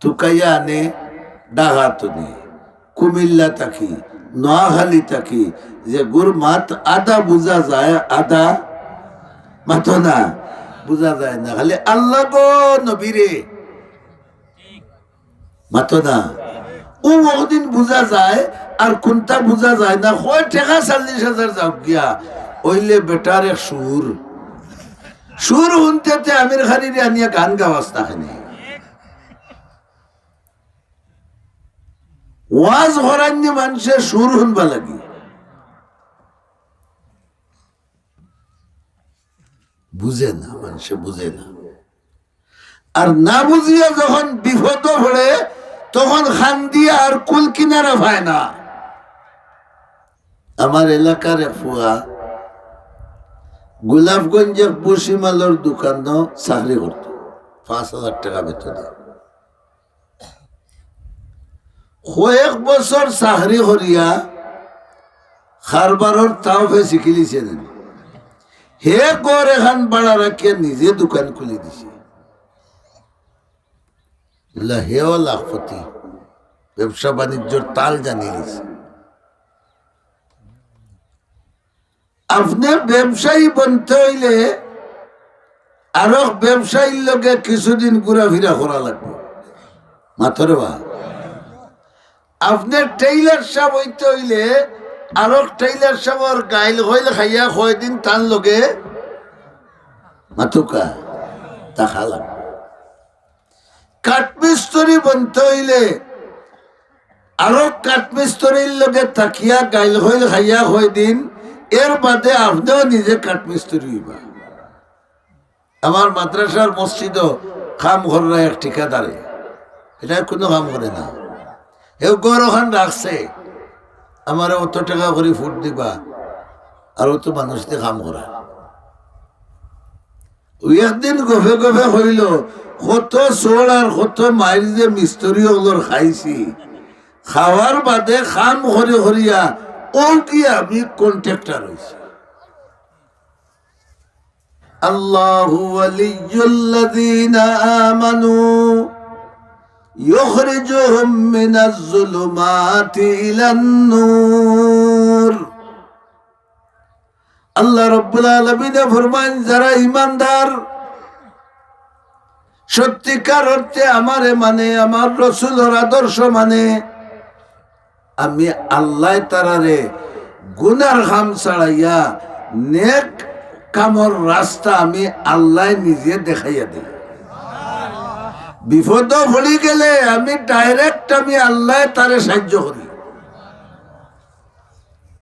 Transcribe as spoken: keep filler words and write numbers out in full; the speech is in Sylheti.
তুকাইয়া আনে ঢাকা তনে, কুমিল্লা থাকি, নোয়াখালী থাকি, যেগুর মাত আধা বুঝা যায়, আধা মাতো না, বুঝা যায় না, খালি "আল্লাহ গো, নবীরে", মাতো না। ও ওদিন বুঝা যায়, আর কুনটা বুঝা যায় না। কয় টেকা চল্লিশ হাজার যাউক গিয়া, অইলে বেটার এক সুর, সুর হুনতে তে আমির খারিরে আনিয়া গান গাওয়াস না কেনে। ওয়াজ করাইন্নি মানষে সুর হুনবা লাগি। বুঝে না, মানষে বুঝে না। আর না বুঝিয়া যখন বিপদো পড়ে, তখন কান্দিয়া আর কুল কিনারা পায় না। আমার এলাকার এক ফুয়া গোলাপগঞ্জে ভুসিমালর দোকানো চাকরি করতো, পাঁচ হাজার টেকা বেতনে। কয়েক বছর চাকরি করিয়া কারবারর তাওফে শিখিলিছে না। হে ঘর এখান ভাড়া রাখিয়া নিজে দোকান খুলি দিছে। বুলে, হেও লাখপতি, ব্যবসা বাণিজ্যর তাল জানিলিছে। আপনে ব্যবসায়ী বনতে অইলে আরক ব্যবসায়ীর লগে কিছুদিন ঘুরাফিরা করা লাগবো। মাতরে বা, আপনে টেইলার সাব অইতে অইলে আরক টেইলার সাবর গাইল গইল খাইয়া কয়দিন তান লগে মাতুকা থাকা লাগবো। কাঠমিস্ত্রি বনতে অইলে আরক কাঠমিস্ত্রির লগে থাকিয়া গাইল গইল খাইয়া কয়দিন, এর বাদে আপনেও নিজে কাঠমিস্ত্রি অইবা। আমার মাদ্রাসার মসজিদো কাম কররা এক ঠিকাদারে, এটা কুনু কাম করে না। হেউ ঘর ওখান রাখছে, আমারে অত টেকা করি ফুট দিবা, আর অত মানুষ দি কাম করা। ও একদিন গফে গফে কইল, কত চড় আর কত মাইর যে মিস্ত্রি অকলর খাইছি, খাওয়ার বাদে কাম করি করিয়া অউ কি আমি কন্ট্রাক্টর অইছি। الله ولي الذين آمنوا يخرجهم من الظلمات إلى النور। আল্লাহ রাব্বুল আলামিনে ফরমাইন, যারা ইমানদার, সত্যিকার অর্থে আমারে মানে, আমার রসুলর আদর্শ মানে, আমি আল্লায় তারারে গুনার কাম ছাড়াইয়া নেক কামর রাস্তা আমি আল্লায় নিজে দেখাইয়া দেই। বিপদো পড়ি গেলে আমি direct আমি আল্লায় তারে সাহায্য করি।